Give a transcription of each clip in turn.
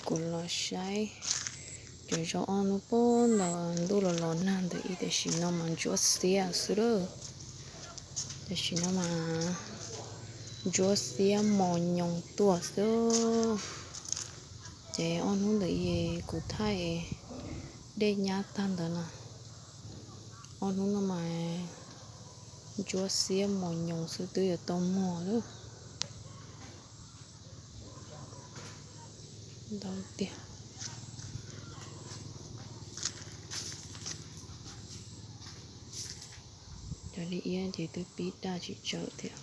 Kuv los saib cov zaub ob hnub puag ntawd ntuj los los nag ntawd ib, tam sim no mas ntsuab xiab xwb lawm. Tam sim no mas ntsuab xiab mos nyoos tuaj xwb. Ces ob hnub ntawd kuv thaij dej nyab tag ntawd no, ob hnub no mas ntsuab xiab mos nyoos xwb twb yuav tau muag lawm. Ntau tiag. Cov dib iab ces twb pib daj tsis tsawv thiab.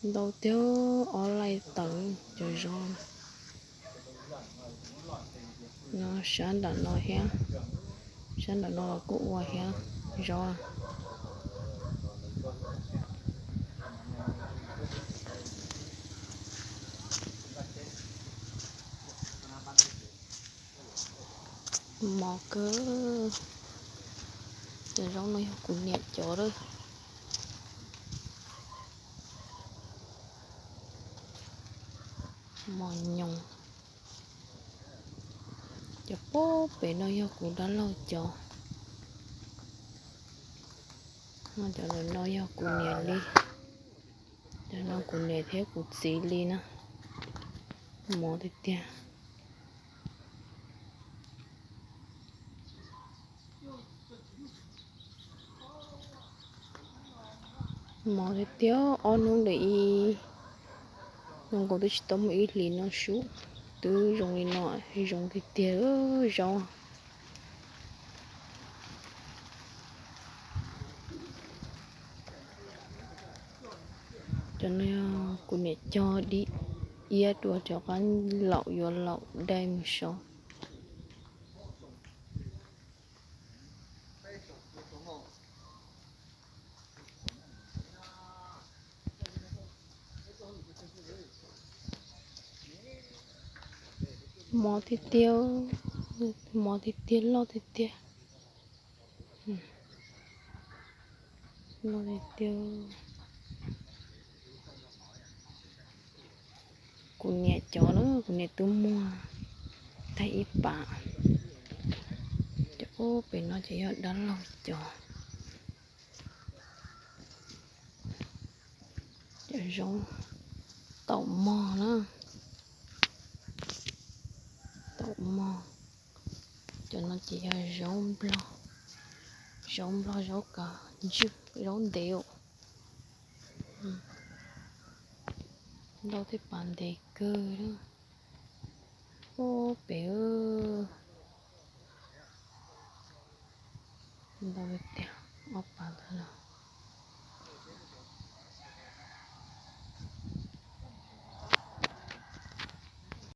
Ntau tiag, ob laij tawm cov zaub. No sab nram no thiab, sab nram no los kuj ua thiab zaub. Mos kawg. Cov zaub no yog kuv niam cov lawm. Mos nyoos. Cov puag pem no yog kuv dab laug cov. Cov ntawm no yog kuv niam li. Cov no kuv niam thiab kuv txiv li na. Mos tiag tiag. Mos tiag tiag, ob hnub ntawm ib, no nkaus twb tsis tau muaj ib hlis no sub, twb zoo li no, zoo tiag tiag zaub. Cov no kuv niam cog dib iab dua rov qab laum yuav laum dai mus sau. Mos tiag tiag, mos tiag tiag, loj tiag tiag. Loj tiag tiag. Kuv niam cov na, kuv niam twb muag tag ib pas. Cov puag pem no ces yog dab laug cov. Cov zaub taum mog na. Taum mog. Cov no ces yog zaub nplog, zaub nplog, zaub kav ntswj, zaub ntev. Ntau tej pas ntev kawg. Puag pem. Ntau tiag, ob pas ntawd.